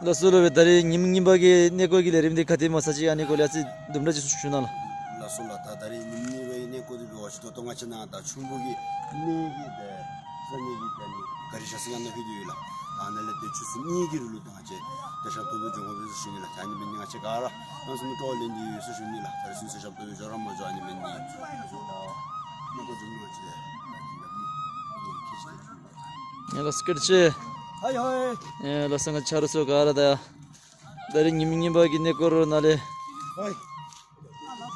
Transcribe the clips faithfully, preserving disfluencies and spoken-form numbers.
ལགས་སོ། ལོ་བའི་ད་རེས་ཉིན་གཉིས་པ་གི་གནས་སྐོར་གྱི་ལས་རིམ་འདི་ག་དེ་མ་ས་ཅིག་ཨ་ནི་སྐོར་ལ་ཨ་ཙི་དུམ་གྲ་ཅིག་ཞུ་ན་ལ། ལགས་སོ་ལགས། ད་ད་རེས་ཉིན་གཉིས་པའི་གནས་སྐོར་འདི་འབད་བ་ཅིན་ད་ལྟོ་ང་བཅས་ནང་ད་ཆུ་འབུ་གི་གནས་ཀྱི་ད་ས་གནས་ཀྱི་ད་ནི་ག་རེ་བྱ་ས་ཡང་ན་ཕི་དུ་ཡོད་ལ། ད་ནཱ་ལས་དེ་ཆུ་ཚོད་གཉིས་ཀྱི་རིང་ལུ་ད་ང་བཅས་ད་ཞབས་ཏོག་ཏུ་འབྱོན་དགོ་པས་ཟེར་ཞུ་ནི་ལགས། ད་ནི་མི་ནི་ང་བཅས་ག་ར་ང་ཚོ་ནི་སྤྲོ་བ་ལེན་དུ་ཡོད་ཟེར་ཞུ་ནི་ལགས། ད་རེས་སུན་སེ་ཞབས་ཏོག་ཏུ་འབྱོན་ར་མ་འབྱོན་ཨ་ནི་མི་ནི་ད་གནས་སྐོར་འབྱོན་ནི་ང་བཅས་ལས་ད་ནི་ལགས་ནི་ཁྱེད་ཀྱིས། ཡ་ལགས་སོ། སྐད་ཆེ། ཧའི་ཧའི། ཡ་ལགས་སོ། ང་ཆ་རོགས་ཚོ་ག་ར་ད་ཡ། ད་རེས་ཉིན་མི་ཉིན་པ་གི་གནས་སྐོར་ནང་ལས་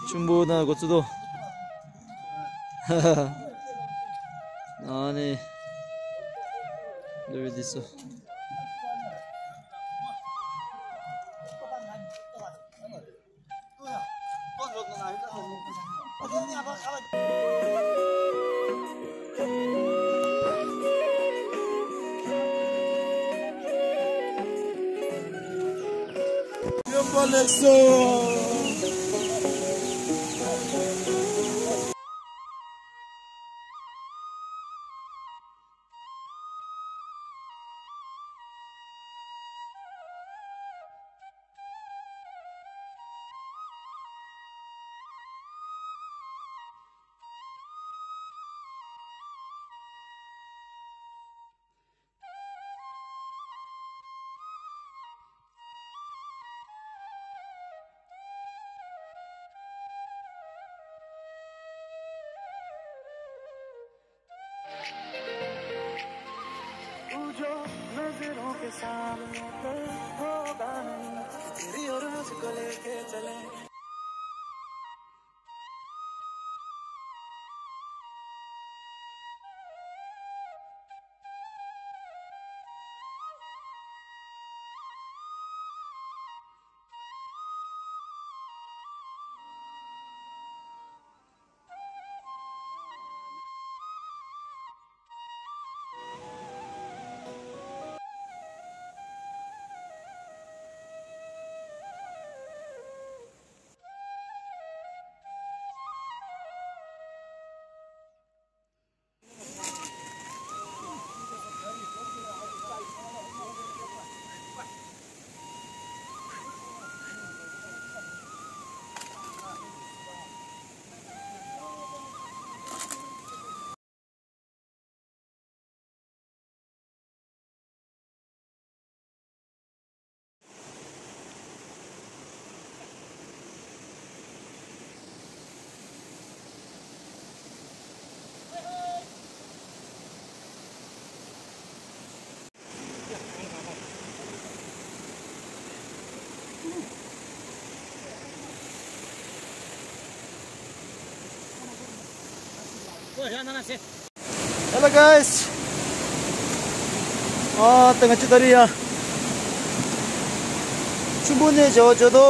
ཆུ་འབུ་ནང་འགོ་བཙུགས་དོ། ཨ་ནི་ལོ་བའི་འདི་ཚོ། तू जो नजरों के सामने होगा नहीं, तेरी और मुझको लेके चले। Hello guys. ཨ་ད་ང་བཅས་ད་རེས་ཡ་ཆུ་འབུ་ནས་བྱ་བ་བྱེད་དོ།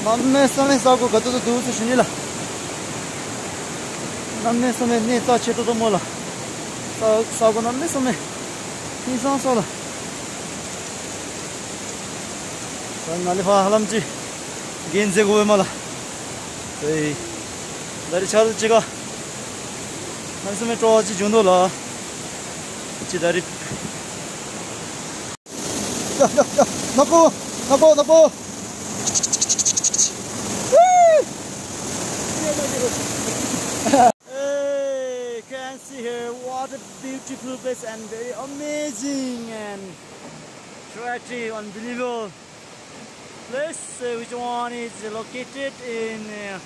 གནམ་མེད་ས་མེད་ས་གོ་ག་ཚོད་དུ་འདུག་ཟེར་ཞུ་ནི་ལགས། གནམ་མེད་ས་མེད་གནས་རྩ་ཆེ་ཏོག་ཏོ་མོ་ལགས། ས་ས་གོ་གནམ་མེད་ས་མེད་ཧིང་སང་ས་ལགས། ད་ནཱ་ལས་ཕར་ཧ་ལམ་ཅིག་འགན་འཛེག་དགོས་མ་ལགས། ཨེ། ད་རེས་ཆར་ཅིག་ག་གནམ་མེད་ས་མེད་སྤྲོ་བ་ཅིག་བྱུང་འདུག་ལགས། ཅིག་ད་རེས། ནག་པོ། ནག་པོ། ནག་པོ། Hey, you can see here what a beautiful place and very amazing and attractive, unbelievable place, uh, which one is located in, uh,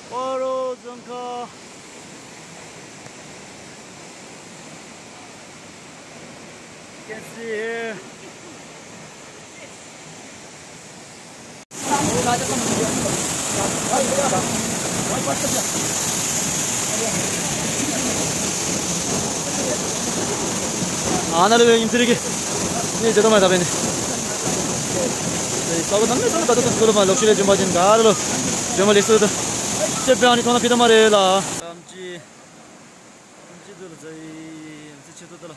Paro Dzongkha. You can see here. ཨ་ནཱ་ལུ་ཡིན་ཚིག་གི་ངས་བྱེད་དོ་མ་ད་བས་ནི། ས་གོ་ནང་མི་ཚང་མ་ད་ལྟ་ཚོ་ལོ་མ་ལོག་ཤུལ་ལས་འཇོན་པ་ཅན་ག་རེ་ལོ་འཇོན་པ་ལེགས་སོ་ད། ཅེ་བེ་ཨ་ནི་ཐོང་ན་ཕི་ད་མ་རེད་ལ། ཨམ་ཅི་ཨམ་ཅི་དུ་ལ་ཛ་ཡི་ཨམ་ཅི་ཆེ་ཏོ་ད་ལ།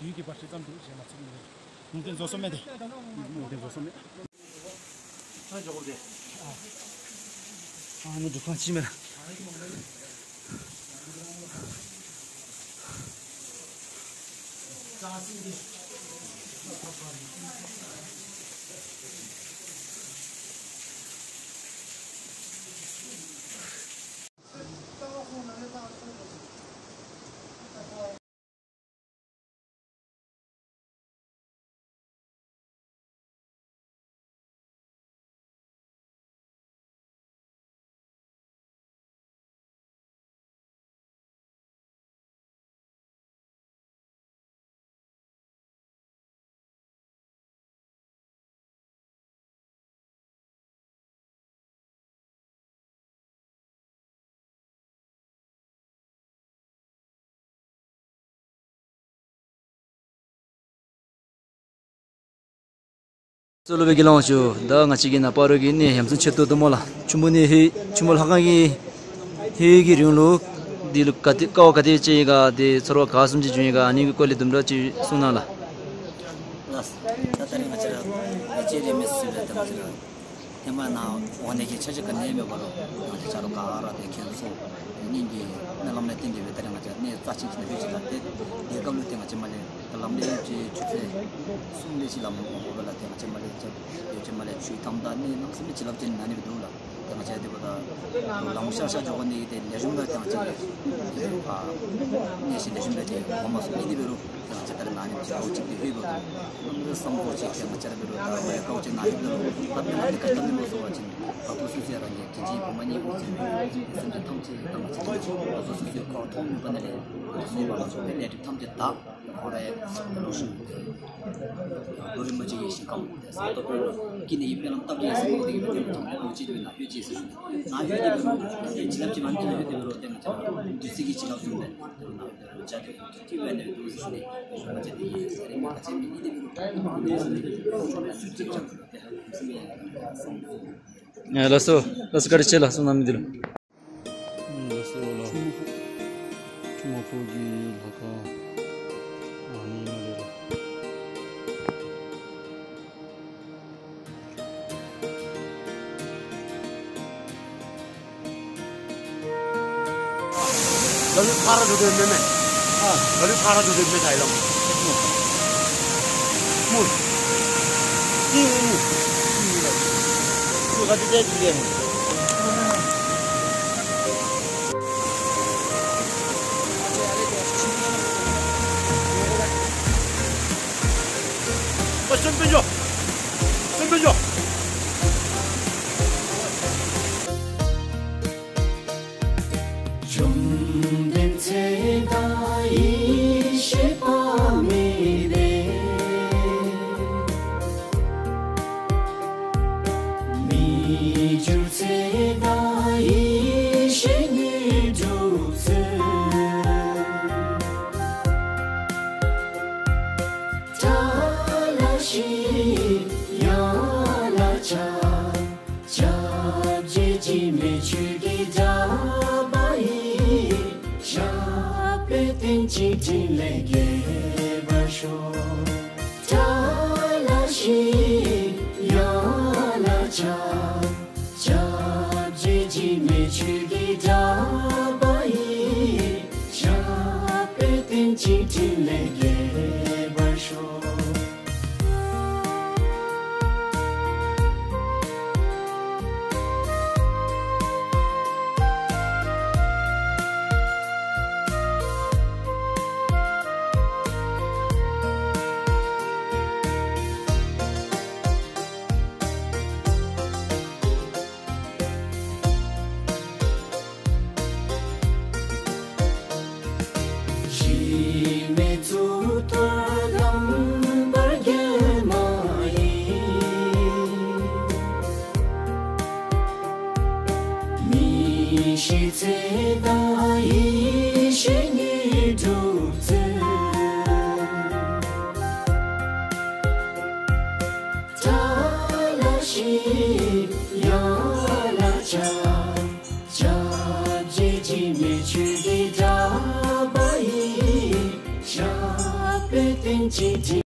ཡུལ་གྱི་བར་ཆད་ཙམ་དུ་བྱས་མ་ཚུགས་ནས། ལུང་བསྟན་རྫོགས་སོང་མེད་དེ། ལུང་བསྟན་རྫོགས་སོང་མེད། ཨ་ནི་སྒྲུབ་ཁང་ཕྱི་མེད་ལ། གཙོ་བོ་དགེ་སློང་ཞུ། ད་ང་གཅིག་གི་ན་པ་རོ་གི་གནས་ཡམ་སུ་ཆེད་དུ་དུ་མོ་ལ་ཆུ་མོ་ནི་ཧི་ཆུ་མོ་ལྷ་ཁང་གི་ཧི་གི་རིང་ལུགས་འདི་ལུ་ག་དེ་ཀའོ་ག་དེ་ཅི་ཡི་ག་དེ་ཚོར་བ་ག་གསུམ་ཅི་བྱུང་ཡི་ག་ཨ་ནི་གི་སྐོར་ལས་དུམ་གྲ་ཅི་གསུང་ན་ལ། ལགས། ད་ད་རེས་ང་བཅས་ར་ལས་བྱེད་རིས་མེད་སུ་རེད། ད་ང་བཅས་ར་ཐེངས་མ་ནང་འོ་ནས་ཀྱི་ཆ་ཆ་ག་ནས་མེད་པ་རོ། ང་བཅས་ཆ་རོ་ག་ར་དེ་ཁྱེད་ཚོ་གཉིས་ཀྱི་སྨོན་ལམ་ལ་བརྟེན་ཏེ་བས་ད་རེས་ང་བཅས་གནས་རྩ་ཆེན་ཞིག་ན་ཕེབས་ཅིག་ད་དེ་དེ་སྐབས་ལུ་དེ་ང་བཅས་མ་ལས་ད་ལམ་ལས་ཡོད་ཅེས་ཆུ་ཚོད་གསུམ་ལས་ཅི་ལམ་འོང་དགོས་པ་ལ་དེ་ང་བཅས་མ་ལས་ཅི་ཡོད་ཅེས་མ་ལས་ཆུའི་ཐམ་ད་གནས་རྣམ་གསུམ་ཅི་ལབ་ཅེས་ན་ནི་བས་འདུག་ལ། དེ་ང་བཅས་དེ་བ་ད་ལམ་ཤར་ཤར་འཇོག་པ་ནི་དེ་ལས་གཞུང་ལ་དེ་ང་བཅས་ལས་དེ་བ་གནས་ཤིང་ལས་གཞུང་ལས་དེ་འོ་མ་སོང་ནི་དེ་བས་རུ་དེ་ང་བཅས་ད་ལ་ན་ནི་བཅས་ལོ་གཅིག་དེ་ཧུད་བ་དུ་ནམ་རེ་བསམ་བློ་ཅིག་དེ་ང་བཅས་ར་བས་རུ་ད་ལ་ཀའོ་ཅིག་ན་ཧུད་བ་རུ་ད་ནི་ང་བཅས་ཀ་ད་ནི་མ་སོང་བ་ཅིན་ད་ཐོ་སུ་སུ་རང་གི་དྲིན་ཅན་བུ་མ་གཉིས་ཀྱི་སེམས་ཅན་ཐམས་ཅད་ད་ང་བཅས་ད་ཐོ་སུ་སུ་ཁོ་ཐོང་མེད་པ་ནི་ལས་ད་སོང་བ་ལ་སོང་བའི་ལས་སྒྲིབ་ཐམས་ཅད་དག་ཁོ་རའི་ལོ་ཤུ་ལོ་རིམ་མ་གཅིག་གི་ཞིང་ཁམས་ས་ཏོ་པོ་ཀི་ནས་ཡིན་པའི་ལམ་སྟབས་ཀྱིས་སེམས་ཀྱི་སྟེང་དུ་ཐེམ་ཐམ་ལེགས་པར་ཅི་ཐུབ་ན་ཧོད་ཅེས་ཟེར་ཞུ། ན་ཧོད་དེ་བྱིན་རླབས་ཀྱི་ན་ཧོད་དེ་བས་རོ་དེ་ང་བཅས་བདུད་རྩི་གི་བྱིན་རླབས་ཟུང་ལས་དེ་ན་ཧོད་དེ་བྱ་དེ་ཐུབ་ཀྱི་བས་ནས་འདུག་ཟེར་ཞུ་ནས་ཞུ་མ་བྱས་དེ་ཡིན་ཟེར་རིང་མ་བྱས་མི་ཡིན་དེ་བས་རོ་དེ་ཟེར་ནས་ཁོ་ཚོ་ལ་སུ་གཅིག་ཀྱང་ལགས་སོ། ལགས་སོ། བཀའ་དྲིན་ཆེ་ལགས་སོ། རྣམ་འདུལ། ལགས་སོ་ལགས། ཆུ་མོ་ཕོ་གི་ལྷ་ཁང་ཨ་ནི་མ་རེད་ལ། ལ་ལུ་ཕ་ར་འགྲོ་འདོད་མེད་མེད། ཨ། ལ་ལུ་ཕ་ར་འགྲོ་འདོད་མེད་ད་ཡི་ལམ། མུ། ཏི་མུ། ཁོ་ག་དུས་བལྟས་དུས་ལས་མོ། ཨ་སེམས་དཔེ་འཇོག་སེམས་དཔེ་འཇོག་བཅོམ་ལྡན་ཚེ་དང་ཡེ་ཤེས་དཔག་མེད་དེ། མི་འགྱུར་ཚེ་དང་ཡེ་ཤེས་དངོས་གྲུབ་སྩོལ། ཏཱ་ལ་ཤྲཱི་ཡ་ལ་ཕྱག་སྐྱབས་རྗེ་འཇིགས་མེད་ཆོས་ཀྱི་གྲགས་པ་ཡིས། ཞབས་པད་བརྟན་ཅིང་འཕྲིན་ལས་རྒྱས་པར་ཤོག་ཏཱ་ལ་ཤྲཱི་ཡ་ལ་ཕྱག་སྐྱབས་རྗེ་འཇིགས་མེད་ཆོས་ཀྱི་གྲགས་པ་ཡིས། ཞབས་པད་བརྟན་ཅིང་འཕྲིན་ལས་རྒྱས་པར་ཤོག